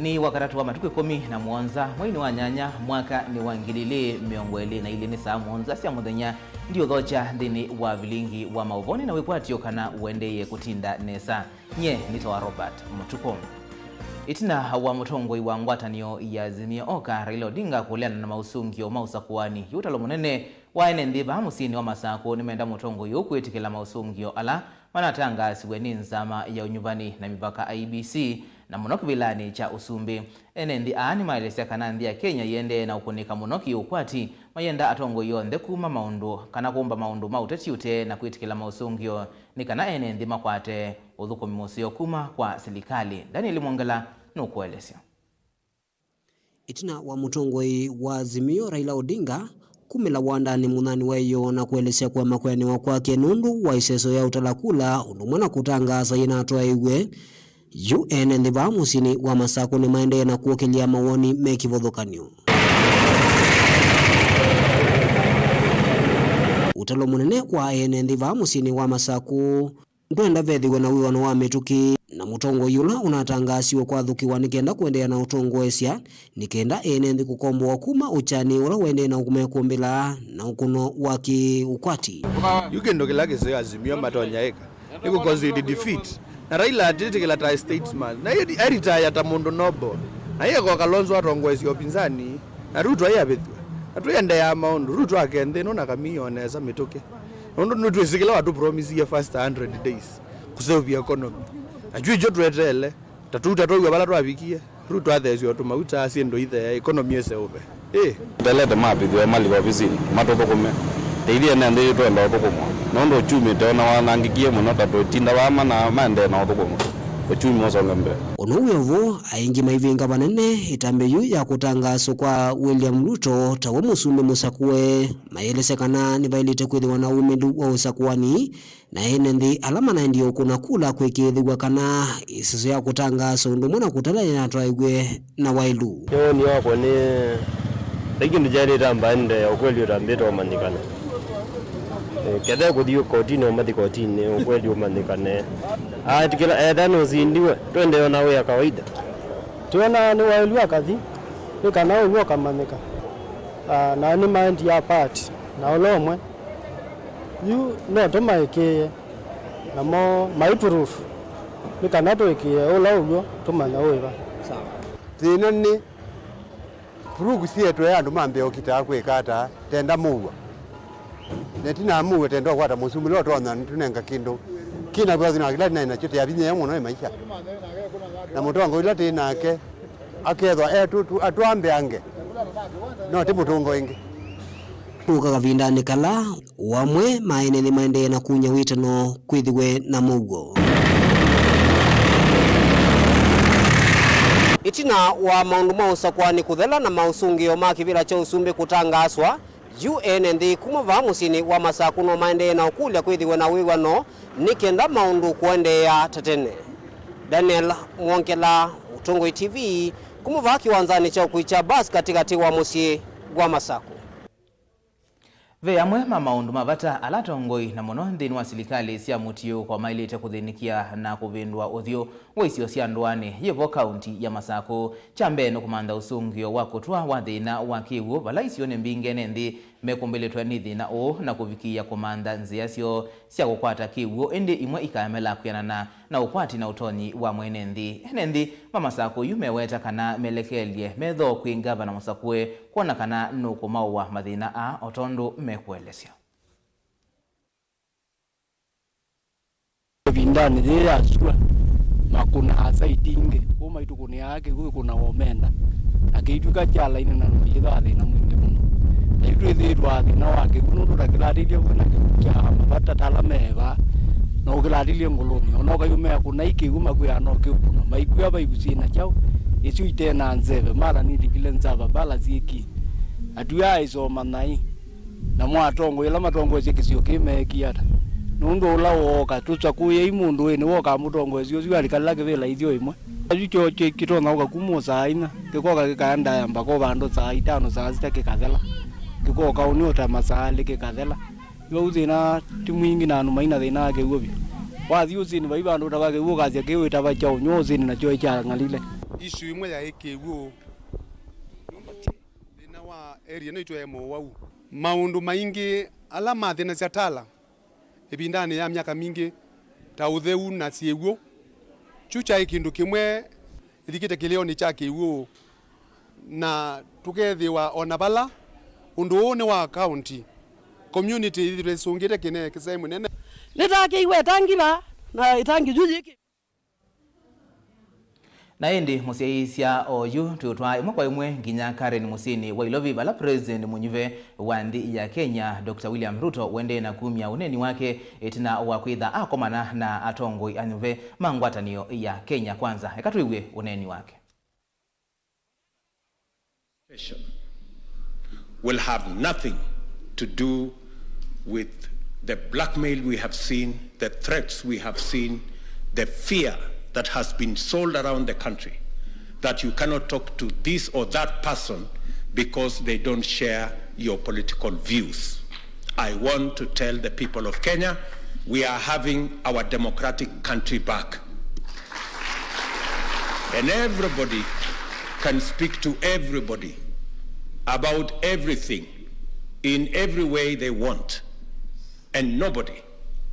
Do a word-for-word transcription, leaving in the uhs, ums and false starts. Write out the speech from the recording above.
Nĩ Wakatatũ wa matukũ ĩkũmi na mũonza, mweinĩ wa nyanya, mwaka nĩ wa ngili ilĩ mĩongo ĩlĩ na ilĩ, nĩ saa mũonza sya mũthenya. Ndiũthokya nthĩnĩ wa vilingi wa maũvoo, nĩ na wĩkwatyo kana ũendeeye kũtinda nesa. Nyie nĩtawa Robert Mũtukũ. Ĩtina wa mũtongoi wa ngwatanĩo ya Azimio Oka, Raila Odinga, kũleana na maũsũngĩo ma ũsakũani, yu ũtalo mũnene wa ene nthĩ vaa mũsyĩnĩ wa Masakũ nĩmenda mũtongoi ũũ kwĩtĩkĩla maũsũngĩo ala manatangaasiwe nĩ Nzama ya Ũnyuvani na Mĩvaka, I E B C, na mũno kĩvĩlanĩ kya ũsumbĩ. Ene nthĩ aa nĩmaelesya kana nthĩ ya Kenya yĩendee na ũkũnĩka mũno kĩ-ũkwati, mayenda atongoi onthe kuma maũndũ kana kũmba maũndũ ma ũteti ũtee na kwĩtĩkĩla maũsũngĩo, nĩ kana ene nthĩ makwate ũthũkũmi mũseo kuma kwa silikalĩ. Daniel Mwongela nũkũelesya. Ĩtina wa mũtongoi wa Azimio, Raila Odinga, kumĩla wandanĩ mũnyanĩ wa ĩyoo na kũelesya kũema kwĩanĩwa kwake nũndũ wa ĩseso ya ũtala kula, ũndũ ũmwe na kũtangaasa yĩnatwaĩw'e, yu ene nthĩ vaa mũsyĩnĩ wa Masakũ nĩmaendee na kũkĩlya mawoni me kĩvathũkany'o. Ũtalo mũnene kwa ene nthĩ vaa mũsyĩnĩ wa Masakũ ndwenda vethĩwe na wĩw'ano wa mĩtũkĩ, na mũtongoi ũla ũnatangaasiwe kwathũkĩwa nĩ kenda kũendeea na ũtongoesya, nĩ kenda ene nthĩ kũkomboa kuma ũkyanĩ ũla ũendee na ũmekũmbĩla na ũkũno wa kĩ-ũkwati. Yu kĩndũ kĩla kĩseo Azimio matonya ĩka nĩ kũ concede defeat. Na Raila atĩtĩkĩla ta statesman. Na ĩ-, eritaya ta mũndũ noble. Na ĩyeko Kalonzo atongoesya upinzani. Na Ruto ayavĩthw'a. Na twĩendeea maũndũ. Ruto akenthĩnwa na kamio nesa mĩtũkĩ. Nũndũ nĩtwĩsĩ kĩla watũpromisie first hundred days. Kũseũvya economy. Na kyu ikyo tweteele. Ta tũu ta twaw'a vala twavikie. Ruto atheesya o tũmauta, syĩndũ ithee, economy ĩseũve. Ĩ. Ndelete mavĩthĩwe malika ovisinĩ, matũthũkũme. Ta ithyĩ ene nthĩ twenda ũthũkũmwa. Nũndũ uchumi teona wanangĩkie mũno, ta twĩtinda vaa mana maendee na ũthũkũma. Uchumi ũsonge mbee. Ũndũ wĩ o vo, aingĩ maivinga vanene ĩtambya yu ya kũtangaaswa kwa William Ruto ta we mũsumbĩ mũsakũe, mayelesya kana nĩvaĩlĩte kwĩthĩwa na umĩlu wa ũsakũani, na ene nthĩ ala manaendie ũkũna kula kwĩkĩĩthĩw'a kana ĩseso ya kũtangaasa ũndũ ũmwe na kũtala yĩnatwaĩw'e na waĩlu. Nĩ woni wakwa nĩ, vai kĩndũ kyaĩlĩte amba ende ya ũkweli ũtambĩte ũmanyĩkana. Eh, kethe kũthi kotinĩ, ũmathi kotinĩ, ũkweli ũmanyĩkane. Atikĩla etha nũsindiwe, twende ona wĩa kawaida. Twĩona nĩ waĩlu akathi, nĩ kana ũw'o ũkamanyĩka. Ah, na nĩmaendie apart, na ũla ũmwe. Yu no tũmaĩkĩĩe, namo mai proof, nĩ kana tũĩkĩĩe ũla ũw'o tũmanya ũĩva. Thĩna nĩ proof syetwe andũ mambĩe ũkitaa kwĩka ata tenda mũuo. Na ĩtina mũuo tenda ũkwata mũsumbĩ ũla ũtonya nĩtũnenga kĩndũ kĩna vyathi na kĩla naĩ nakyo tĩavinyĩĩa mũno ĩ maisha. Na mũtongo ũla tĩ nake akethwa e tũ, tũ, atwambe ange, no ti mũtũngo ĩngĩ. Kũka kavindanĩ kala, o amwe ma ene nĩmaendee na kunya wĩtano kwĩthĩwe na mũuo. Ĩtina wa maũndũ ma ũsakũani kũthela na maũsũngĩo ma kĩvĩla kya ũsumbĩ kũtangaaswa, yu ene nthĩ kuma vaa mũsyĩnĩ wa Masakũ no maendee na ũkũlya kwĩthĩwe na wĩw'ano nĩ kenda maũndũ kũendeea ta tene. Daniel Mwongela, Mũtongoi T V, kuma vaa kĩwanzanĩ kya ũkui kya bus katĩkatĩ wa mũsyĩ wa Masakũ. Ve amwe ma maũndũ ma vata ala atongoi, na mũno nthĩnĩ wa silikalĩ sya mũtiũũko, maĩlĩte kũthĩnĩkĩa na kũvĩndũa ũthyũ wa isio sya ndũanĩ yĩ vo kaunti ya Masakũ. Kya mbee nĩ kũmantha ũsũngĩo wa kũtw'a wa thĩna wa kĩw'ũ, vala isionĩ mbingĩ ene nthĩ mekũmbĩlĩtwe nĩ thĩna ũũ na kũvikĩĩa kũmantha nzĩa syoo sya kũkwata kĩw'ũ, ĩndĩ imwe ikamela kwĩanana na ũkwati na ũtonyi wa mwene nthĩ. Ene nthĩ ma Masakũ yu meweta kana melekelye metho kwĩ ngavana mũsakũe kwona kana nũkũmaũa mathĩna aa o tondũ mekũelesya. Ĩvindanĩ yĩĩ ya sua, makũnaa saiti ingĩ, kũu maitũkũnĩaa kĩw'ũ kĩkũnawa ũmenda, na kĩitw'ĩka kya laini na no yĩthĩwa thĩna mwingĩ mũno. Na yu twĩthĩĩtwaa thĩna wa kĩw'ũ nũndũ ta kĩlatĩlye kwĩna kĩw'ũ kya mavata ta ala me vaa, no kĩlatĩlye ngũlũnĩ, o na ũkayũmĩa kũnai kĩw'ũ makwĩaa no kĩũkũna, maikw'a vaivu syĩ na kyaũ, ĩsyo ite na nzeve, mara nilikile nzava vala syĩki. Atuaa ĩsoma naĩ. Namo atongoi ala matongoesye kĩsio kĩĩ meekie ata? Nũndũ ũla wooka, tũsakũĩei mũndũ wĩ nĩwe ũkamũtongoesya ũsu alikalĩla kĩvĩla ithyo ĩmwe. Asu kyo kĩ-, kĩtonya ũka kuma o saa inya, kĩkoka kĩkaendaea mbaka o vandũ saa itano, saa sita kĩkathela. Kĩkoka ũnĩ o ta masaa elĩ kĩkathela. Yu vau thĩna ti mwingĩ na andũ maina thĩna wa kĩw'ũ vyũ. Wathi ũsĩnĩ vai vandũ ũtava kĩw'ũ ũkasya kĩw'ũ ĩtava kyaũ, nyo ũsĩnĩ nakyo ĩkyang'alile. Issue ĩmwe yaĩ kĩw'ũ. Thĩna wa area ĩno itũ yaĩ mowau. Maũndũ maingĩ ala mathĩnasya Tala ĩvindanĩ ya myaka mingĩ ta ũtheu na syĩw'ũ. Kyu kyaĩ kĩndũ kĩmwe ĩthikĩte kĩlĩonĩ kya kĩw'ũ, na tũkethĩwa o na vala ũndũ ũũ nĩ wa county, community ĩthĩtwe ĩsũngĩte kĩnee kĩsee mũnene. Nĩtakĩiwe ĩtangi va, na ĩtangi yu yĩkĩ. Na ĩndĩ mũsyaĩĩsya oyu twĩũtwaa ĩmwe kwa ĩmwe nginya Karen mũsyĩnĩ wa Ilovi, vala President mũnyuve wa nthĩ ya Kenya, Doctor William Ruto, ũendee na kumya ũneeni wake ĩtina wa kwĩtha akomana na atongoi anyuve ma ngwatanĩo ya Kenya Kwanza. Eka twĩw'e ũneeni wake. Will have nothing to do with the blackmail we have seen, the threats we have seen, the fear that has been sold around the country that you cannot talk to this or that person because they don't share your political views. I want to tell the people of Kenya, we are having our democratic country back. And everybody can speak to everybody about everything in every way they want. And nobody